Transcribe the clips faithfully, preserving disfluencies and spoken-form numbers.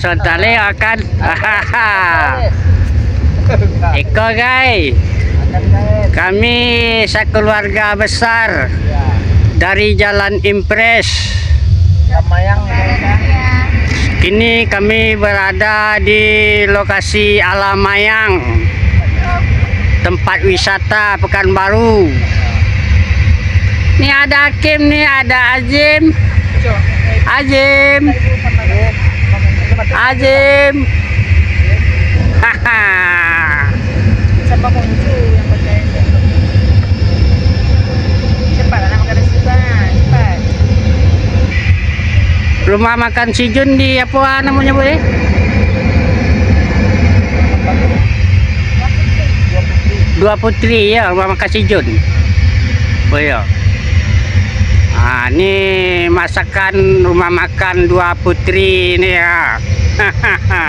Sontaleh akan. Iko, gai. Kami sakeluarga besar dari Jalan Impres. Kini kami berada di lokasi Alamayang, tempat wisata Pekanbaru. Ni ada Hakim, ni ada Azim. Azim. Azim. Haha. Siapa kunci yang percaya? Cepat lah nak makan nasi, Bang. Cepat. Rumah makan si Jun di apa namonyo, Bu, eh? Dua Putri, ya, rumah makan si Jun. Oh, ya. Ah, ni masakan rumah makan Dua Putri ni, ya. Ha.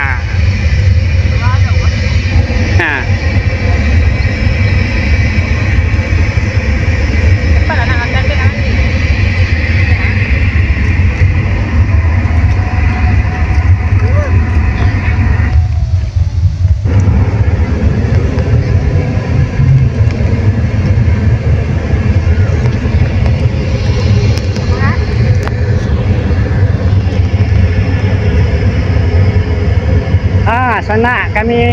Ah, sanak, kami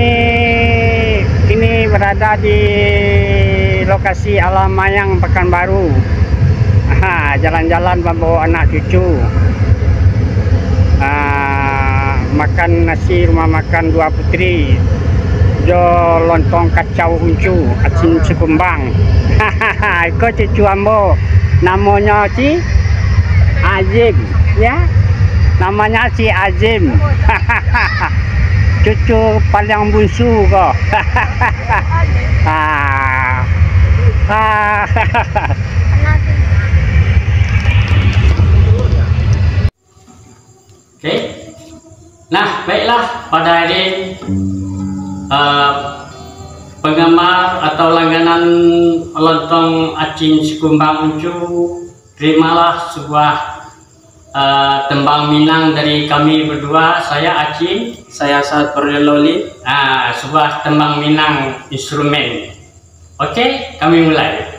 kini berada di lokasi Alamayang, Pekanbaru. Aha, jalan-jalan mambawa anak cucu. Ah, makan nasi rumah makan Dua Putri jo lontong kacau uncu, acin sikumbang. Iko cucu ambo, namonyo si Azim, ya. Namonyo si Azim. Cucu paling bunsu ko. Ah. Ah. Oke. Nah, baiklah, pada hadirin, eh, penggemar atau langganan lontong acin sikumbang uncu, terimalah sebuah, eh, tembang Minang dari kami berdua, saya Acin. Saya Satrio Loli. Ah, sebuah tembang Minang instrumen. Oke, kami mulai.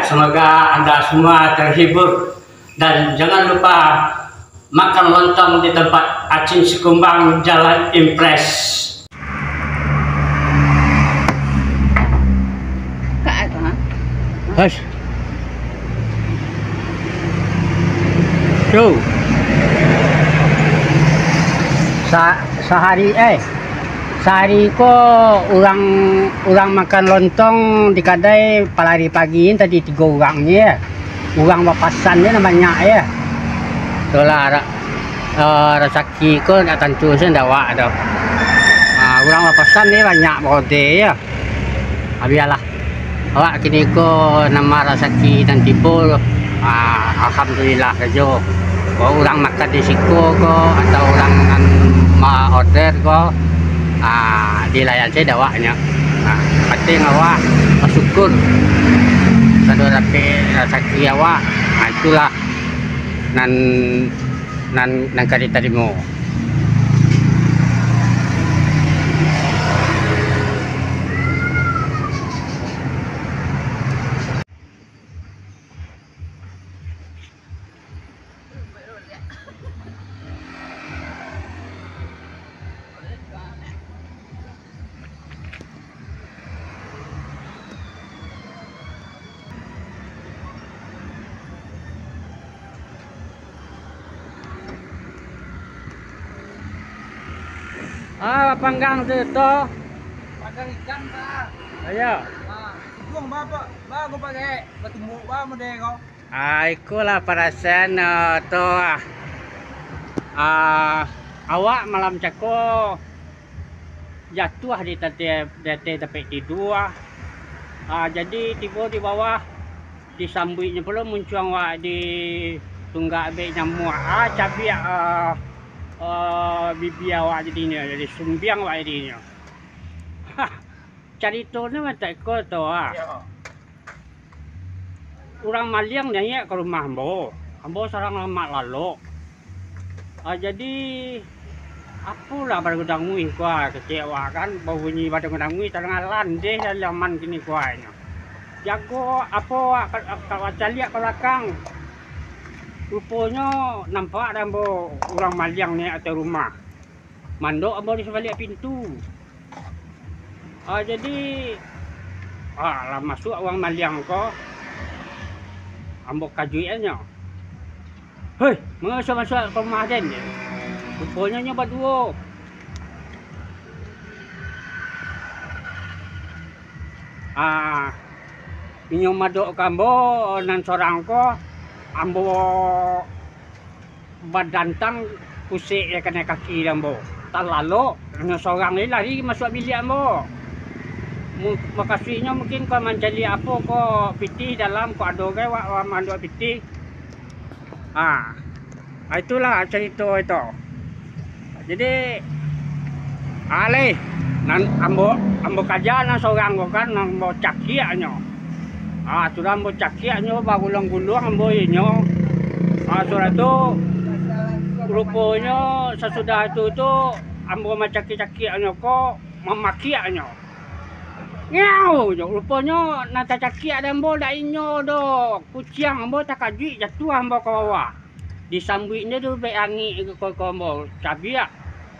Semoga anda semua terhibur dan jangan lupa makan lontong di tempat Acing Sikumbang, Jalan Impres. Kak, ah. Hush. Yo. Sa-, sahari, eh, sahari ko urang, urang makan lontong di kadai palari pagi tadi tigo urang je. Urang bapasan je lah banyak je. Itulah ra-, eh, rasaki ko ndak tantu se ndak awak tu. Ah, urang bapasan je banyak baode je. Ah, bialah. Awak kini ko namo rasaki nan tibo, ah, alhamdulillah sajo. Kok urang makan di siko ko, atau urang nan ma-order ko, ah, dilayan sajo awaknyo. Ah, penting awak basyukur. Sado dapek rasaki awak, ah, itulah nan, nan, nan ka ditarimo. Ah, panggang tu, to. Panggang ikan, Pak. Ayo. Ah, ikan, Pak, Pak. Ba, ko pakai batumbuk, ba, model ko. Ah, ikolah parasaan, eh, to, ah. Ah, awak malam cako jatuah di tate-, di ateh tapek tidua. Ah, jadi tibo di bawah, disambuiknyo pulo muncuang awak di tunggak bek nyamuak. Ah, cabiak, ah, ah, bibia awak jadinyo, jadi sumbiang awak jadinyo. Hah, caritonyo macam iko to, ah. Yo. Urang maliang naiak ka rumah ambo. Ambo sadang lamak lalok. Ah, jadi, apolah badanguih ko, ah, kecek awak kan, babunyi badanguih, tadanga landeh dari laman kini ko, ah, inyo. Jago apo awak ka, ka, ka caliak ka balakang. Ruponyo nampak dek ambo urang maliang naiak ateh rumah. Mandok ambo di sabaliak pintu. Ah, jadi, ah, lah masuak urang maliang ko, ambo kajuikannyo. "Hei, manga masuak-masuak ka rumah den?" Ruponyo inyo baduo. Ah, inyo madok ka ambo nan sorang ko, ambo badantang kusek je kanai kaki dek ambo. Talalok, inyo sorang lai lari masuak biliak ambo. Mu-, mukasuiknyo mungkin ka mancaliak apo ko pitih dalam, ko ado gai wak, wak mandok pitih. Ah, ah, itulah carito itu. Jadi, ah, lai, nan ambo, ambo kaja nan sorang ko kan, nan ambo cakiaknyo. Ah, sudah ambo cakiaknyo, baguluang-guluang ambo inyo. Ah, sudah tu, ruponyo sasudah tu, tu ambo macakiak-cakiaknyo ko, mamakiaknyo. Ngiau jo, ruponyo nan tacakiak dek ambo dak inyo doh, kuciang. Ambo takajuik, jatuah ambo ka bawah. Disambuiknyo tu bek angik ko, ko ambo, cabiak.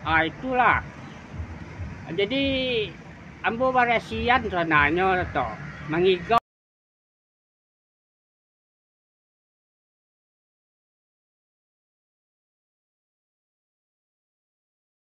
Ah, itulah. Jadi, ambo barasian sabananyo tu, mangigau.